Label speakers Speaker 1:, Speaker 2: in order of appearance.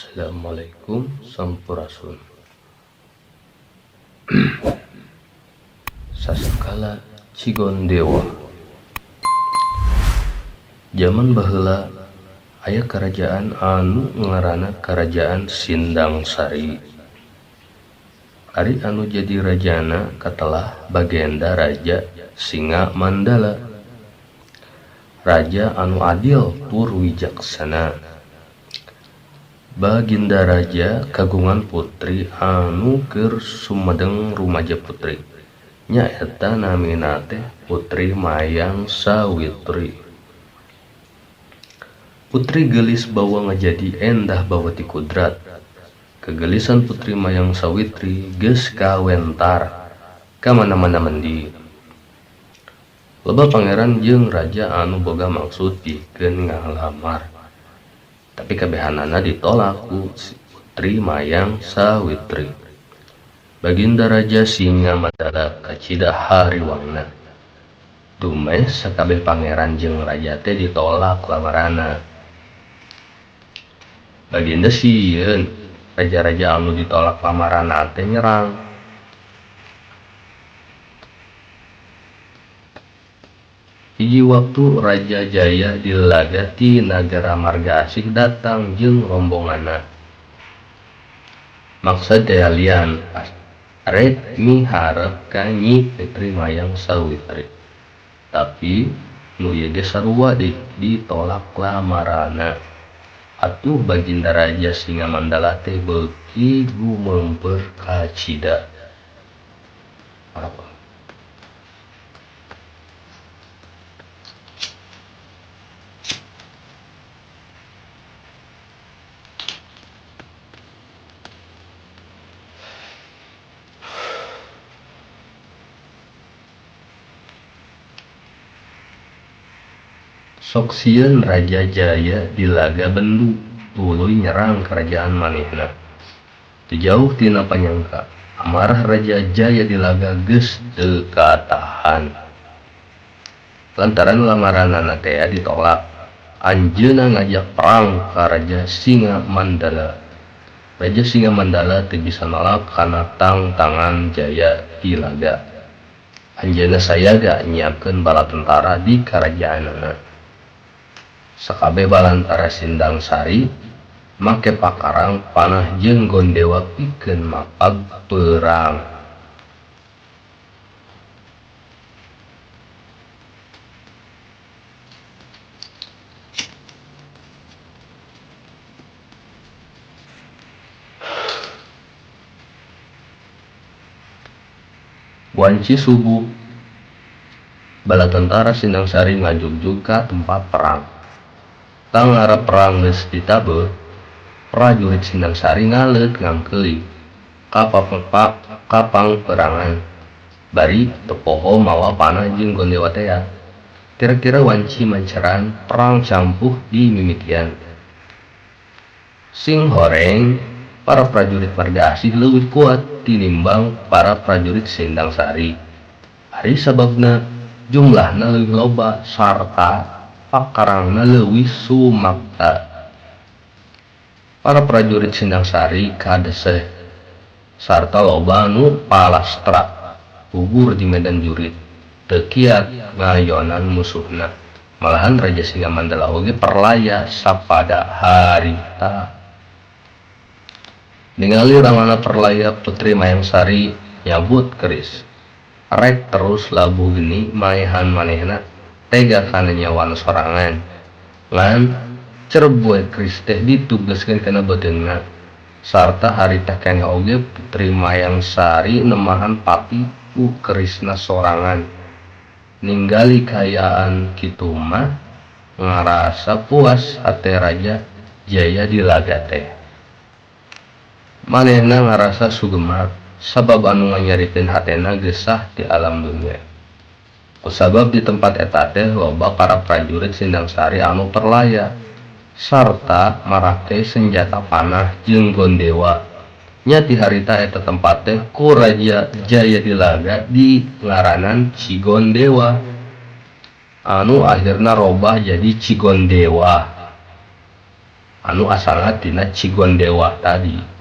Speaker 1: Assalamualaikum Sampurasun. Sasakala Cigondewa. Jaman baheula aya karajaan anu ngaranna Karajaan Sindangsari. Ari anu jadi rajana katelah Bagenda Raja Singamandala. Raja anu adil tur wijaksana. Baginda Raja kagungan putri anu keur sumedeng rumaja putri. Nyaeta namina teh Putri Mayang Sawitri. Putri geulis bawa ngajadi endah bawa ti kudrat. Kageulisan Putri Mayang Sawitri geus kawentar ka mana-mana mendi. Loba pangeran jeung raja anu boga maksud pikeun ngalamar. Tapi kabehanana ditolak ku Putri Mayang Sawitri. Baginda Raja Singamandala kacida hariwangna. Dumeh sakabeh pangeran jeung raja teh ditolak lamaranna. Baginda sieun raja-raja anu ditolak lamaranna teh nyerang. Hiji waktu Raja Jaya Dilaga ti nagara Marga Asih datang jeung rombonganna. Maksad teh lian rek miharep ka Nyi Putri Mayang Sawitri. Tapi nu ieu ge sarua deui ditolak lamaranna. Atuh Baginda Raja Singamandala teh beuki gumeumpeur kacida. Sok sieun Raja Jaya Dilaga bendu tuluy nyerang karajaan manehna. Teu jauh tina panyangka, amarah Raja Jaya Dilaga geus teu katahan. Lantaran lamaranana tea ditolak, anjeunna ngajak perang ka Raja Singamandala. Raja Singamandala teu bisa nolak kana tangtangan Jaya Dilaga. Anjeunna sayaga nyiapkeun bala tentara di karajaanana. Sakabeh balantara Sindangsari make pakarang panah jeung gondewa pikeun mapag perang. Wanci subuh, bala tentara Sindangsari ngajugjug ka tempat perang. Tangara perang geus ditabeuh, prajurit Sindangsari ngaleut ngangkeuy ka pangperangan. Bari teu poho mawa panah jeung gondewa tea. Kira-kira wanci manceran perang campuh di mimitian. Sing horeng, para prajurit Marga Asih leuwih kuat tinimbang para prajurit Sindangsari. Ari sababna jumlahna leuwih loba sarta pakarangna leuwih sumakta. Para prajurit Sindangsari kadeseh sarta loba nu palastra gugur di medan jurit. Teu kiat ngayonan musuhna. Malahan Raja Singamandala oge perlaya sapada harita. Ningali ramana perlaya Putri Mayang Sari nyabut keris. Rek terus labuh geni maehan manehna tega kana nyawana sorangan. Ngan cerboe keris teh ditugeskeun kana beuteungna. Sarta harita keneh oge Putri Mayang Sari nemahan pati ku kerisna sorangan. Ninggali kaayaan kitu mah ngarasa puas hate Raja Jaya Dilaga teh. Manehna ngarasa sugema sabab anu nganyerikeun hatena geus sah ti alam dunya. Kusabab di tempat eta teh loba para prajurit Sindangsari anu perlaya sarta marake senjata panah jeung gondewa. Nya ti harita eta tempat teh ku Raja Jaya Dilaga dingaranan Cigondewa anu akhirna robah jadi Cigondewah. Anu asalna tina Cigondewa tadi.